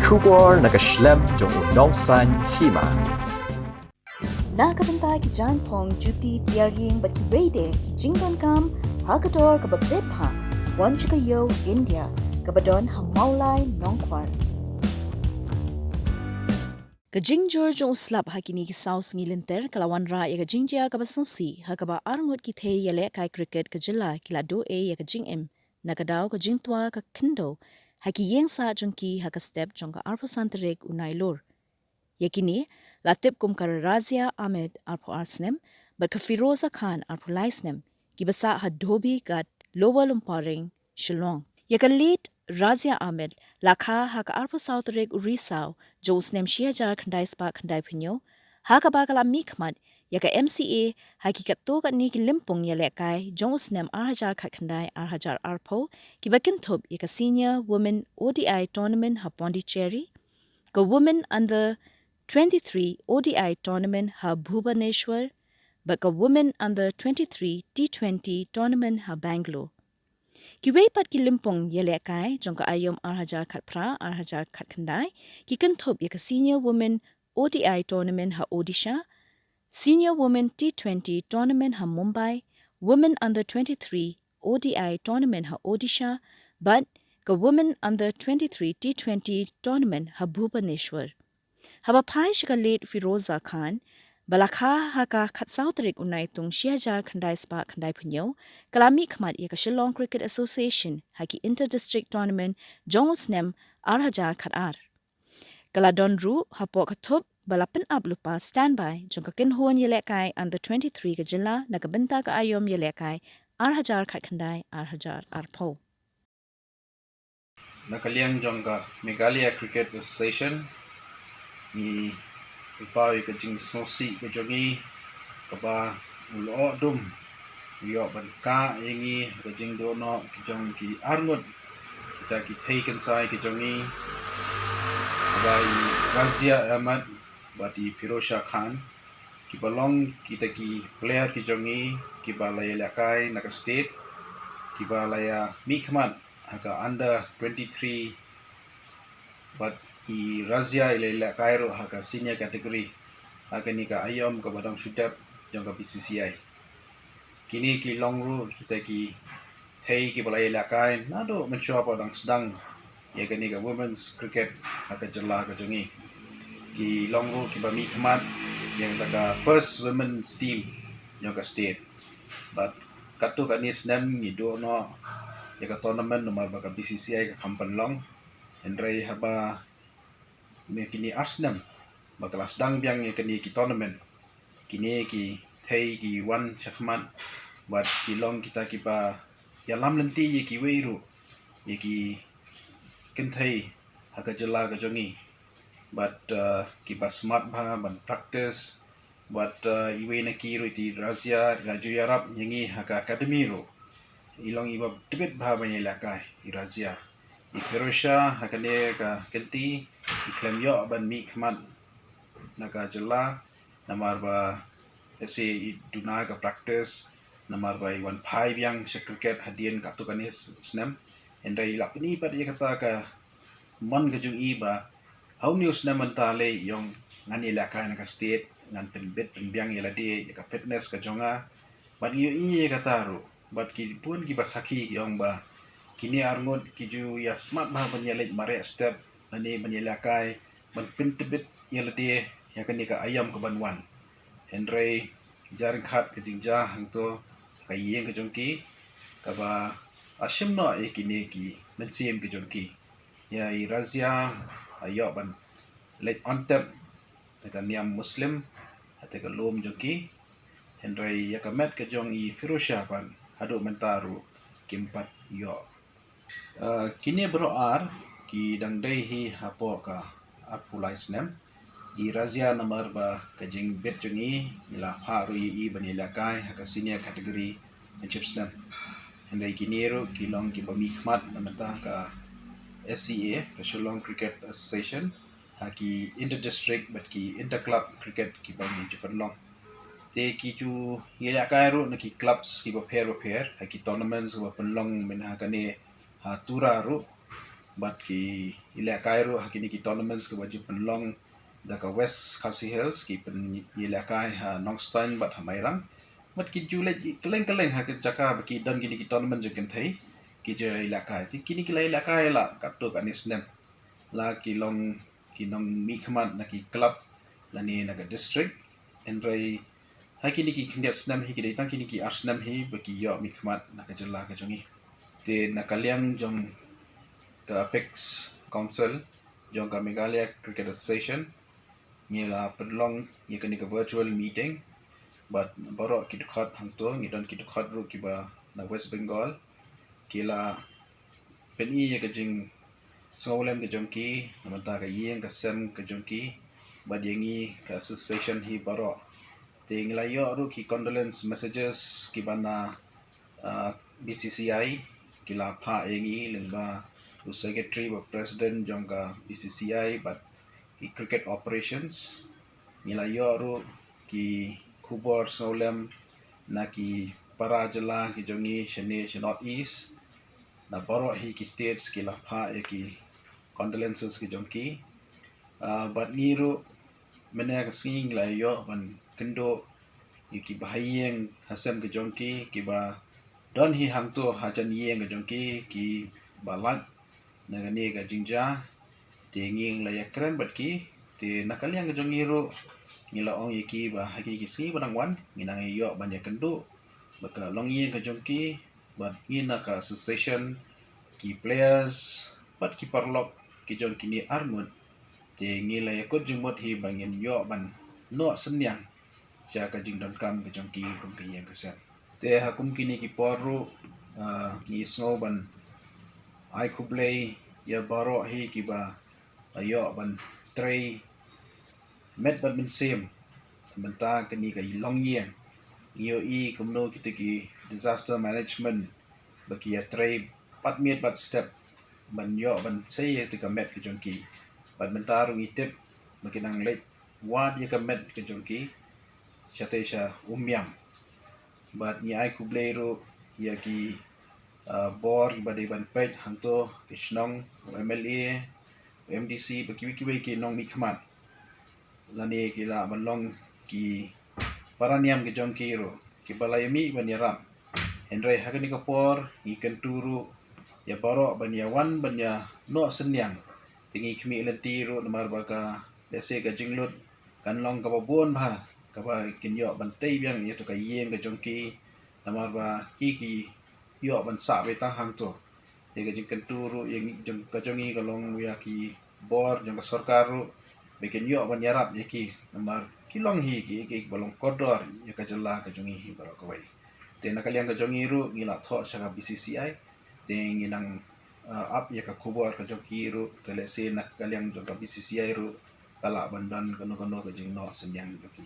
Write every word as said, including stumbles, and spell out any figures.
Khubor na ka shlem jong u nongsan hima. Na ka bynta ki jaiñphong, juti, tiar ïing bad kiwei de ki jingdonkam ha ka dor kaba bit bha, wan sha ka ïew India kaba don ha Mawlai Nongkwar. Ka jingjur jong u slap ha kine ki saw sngi lynter ka la wanrah ïa ka jingjia kaba sngewsih ha kaba arngut ki thei ïalehkai cricket ka jylla ki la duh ei ïa ka jingim na ka daw ka jingtwa ka khyndew ha ki ïing sah jong ki ha ka step jong ka arphew san tarik u Nailur. Ïa kine la tip kum ka Razia Ahmed, arphew ar snem, bad ka Firoza Khan, arphew lai snem, kiba sah ha Dhobighat, Lower Lumparing, Shillong. Ïa ka late Razia Ahmed la kha ha ka arphew saw tarik u Risaw jong u snem shi hajar khyndai spah khyndai phew hynñiew, ha kaba ka la mihkhmat ïa ka M C A ha ki katto katne ki lympung ïalehkai jong u snem ar hajar khatkhyndai ar hajar arphew, kiba kynthup ïa ka Senior Women O D I Tournament ha Pondicherry, ka Women Under twenty-three O D I Tournament ha Bhubaneswar, bad ka Women Under twenty-three T twenty Tournament ha Bangalore. Kiwei pat ki lympung ïalehkai jong ka aïom ar hajar khatphra ar hajar khatkhyndai ki kynthup ïa ka Senior Women O D I Tournament ha Odisha, Senior Women T twenty Tournament ha Mumbai, Women Under twenty-three O D I Tournament ha Odisha, bad ka Women Under twenty-three T twenty Tournament ha Bhubaneswar. Haba phai sha ka late Firoza Khan, ba la kha ha ka khatsaw tarik u Naitung shi hajar khyndai spah khyndai phew hynñiew, ka la mihkhmat ïa ka Shillong Cricket Association ha ki Inter District Tournament jong u snem ar hajar khatar. Ka la don ruh hapoh ka thup ba la pynap lypa standby jong ka kynhun ïalehkai Under twenty-three ka jylla na ka bynta ka aïom ïalehkai ar hajar khatkhyndai ar hajar arphew. Na ka liang jong ka Meghalaya Cricket Association, ngi pynpaw ïa ka jingsngewsih ka jong ngi kaba u lyoh dum u ïoh ban kah ïa ngi ha ka jingduh noh ki jong ki arngut kita ki thei kynsai ki jong ngi, kaba i Razia Ahmed bad i Firoza Khan, kiba long kita ki player ki jong ngi kiba la ïalehkai na ka state, kiba la ïa mihkhmat ha ka under twenty-three, bad i Razia i la ïalehkai ruh ha ka senior category ha kane ka aïom kaba dang shu dep jong ka B C C I. Kine ki long ruh kita ki thei kiba la ïalehkai naduh mynshuwa ba dang sdang ïa kane ka women's cricket ha ka jylla ka jong ngi. Ki long ruh kiba mihkhmat ïa kata ka first women's team jong ka state. Bad katto katne snem ngi duh noh ïa ka tournament namar ba ka B C C I ka kham pynlong. Hynrei haba ne kine ar snem ba ka la sdang biang ïa kine ki tournament, kine ki thei ki wan shakhmat bad ki long kita kiba ïalam lynti ïa kiwei ruh ïa ki kynthei ha ka jylla ka jong ngi. Bad uh, kiba smat bha ban practice. Bad uh, iwei na ki ruh i Razia i la ju ïarap ïa ngi ha ka academy ruh. I long iba tbit bha ban ïalehkai i Razia. I Firoza ha kane ka kynti i khlem ïoh ban mihkhmat na ka jylla namar ba ese i duna ka practice namar ba i wan phai biang sha cricket hadien katto katne snem. Hynrei i la pyni pat ïa kata ka mon ka jong i ba ha une u snem mynta lei i ong ngan ïalehkai na ka state, ngan pynbit pynbiang ïa lade ïa ka fitness ka jong nga. Bad ngi ïohi ïa kata ruh bad ki bun kiba sakhi ki ong ba kine arngut ki ju ïa smat bha ban ïaleit mareh step lane ban ïalehkai ban pyntbit ïa lade ïa kane ka aïom kaban wan. Hynrei jia ryngkat ka jingjia hangto ka ïing ka jong ki kaba a shim noh ïa kine ki mynsiem ka jong ki. Ïa i Razia a ïoh ban leit on tep na ka niam Muslim ha te ka lum jong ki. Hynrei ïa ka met ka jong i Firoza pat haduh mynta ruh kim pat ïoh. Uh, kine baroh ar ki dang dei hi hapoh ka arphew lai snem. I Razia namar ba ka jingbit jong i ngi la phah ruh ïa i ban ïalehkai ha ka senior category mynship snem. Hynrei kine ruh ki long kiba mihkhmat na bynta ka S C A, ka Shillong Cricket Association, ha ki inter district bad ki inter club cricket kiba ngi ju pynlong. Te ki ju ïalehkai ruh na ki clubs kiba pher ba pher ha ki tournaments kiba pynlong mynha kane ha Tura ruh. Bad ki ïalehkai ruh ha kine ki tournaments kiba ju pynlong da ka West Khasi Hills, ki pyn ïalehkai ha Nongstoin bad ha Mairang. Bad ki ju leit kylleng kylleng ha ki jaka ba ki don kine ki tournament jong kynthei, ki ju ïalehkai. Te kine ki la ïalehkai la katto katne snem. La ki long ki nongmihkhmat na ki club lane na ka district. Hynrei ha kine ki khyndiat snem hi, ki dei tang kine ki ar snem hi ba ki ïoh mihkhmat na ka jylla ka jong ngi. Te na ka liang jong ka Apex Council jong ka Meghalaya Cricket Association, ngi la pynlong ïa kane ka virtual meeting bad baroh ki dkhot hangto. Ngi don ki dkhot ruh kiba na West Bengal, ki la pyni ïa ka jingsngewlem ka jong ki na bynta ka ïing ka sem ka jong ki bad ïa ngi ka association hi baroh. Te ngi la ïoh ruh ki condolence messages kiba na, ah, B C C I, ki la phah ïa ngi lyngba u secretary bad president jong ka B C C I bad ki cricket operations. Ngi la ïoh ruh ki khubor sngewlem na ki para jylla ki jong ngi shane sha North East. Na baroh hi ki states ki la phah ïa ki condolences ki jong ki. Ah, bad ngi ruh mynne ka sngi ngi la ïoh ban kynduh ïa ki bahaïing hasem ki jong ki, kiba don hi hangto hajan ïing ki jong ki, kiba lait na kane ka jingjia. Te ngi la ïakren bad ki, te na ka liang ka jong ngi ruh ngi la ong ïa ki ba ha kine ki sngi ba nang wan ngi nang ïoh ban ïakynduh bad ka longïing ka jong ki, bad ngi na ka association, ki players bad ki paralok ki jong kine arngut, te ngi la ïakut jingmut hi ba ngin ïoh ban noh synñiang sha ka jingdonkam ka jong ki kum ka ïing ka sem. Te ha kum kine ki por ruh, ah, ngi sngew ban ai khublei ïa baroh hi kiba la ïoh ban trei met bad mynsiem na bynta kane ka longïing. Ngi ïohi kumno kita ki disaster management ba ki ïatrei bad miet bad step ban ïoh ban sei ïa kata ka met ka jong ki. Bad mynta ruh ngi tip ba ki nang leit wad ïa ka met ka jong ki shatei sha Umiam. Bad ngi ai khublei ruh ïa ki, ah, bor kiba dei ban peit hangto, ki shnong, u M L A, u M D C bad kiwei kiwei ki nongmihkhmat. Lane ki lah ban long ki para niam ki jong ki ruh kiba la ïa mih ban ïarap. Hynrei ha kane ka por ngi kyntu ruh ïa baroh ban ïa wan ban ïa noh synñiang. Te ngi khmih lynti ruh namar ba ka, lehse ka jinglut kan long kaba bun bha kaba kin ïoh ban tei biang ïa kata ka ïing ka jong ki, namar ba ki ki ïoh ban sah beit tang hangto. Te ka jingkyntu ruh ïa ngi jong, ka jong ngi ka long ïa ki bor jong ka sorkar ruh ba kin ïoh ban ïarap ïa ki, namar ki long hi ki, ki, kiba long kordor ïa ka jylla ka jong ngi hi baroh kawei. Te na ka liang ka jong ngi ruh ngi la thoh sha ka B C C I, te ngi nang, ah, ap ïa ka khubor ka jong ki ruh, te lehse na ka liang jong ka B C C I ruh ka lah ban don kano kano ka jingnoh synñiang jong ki.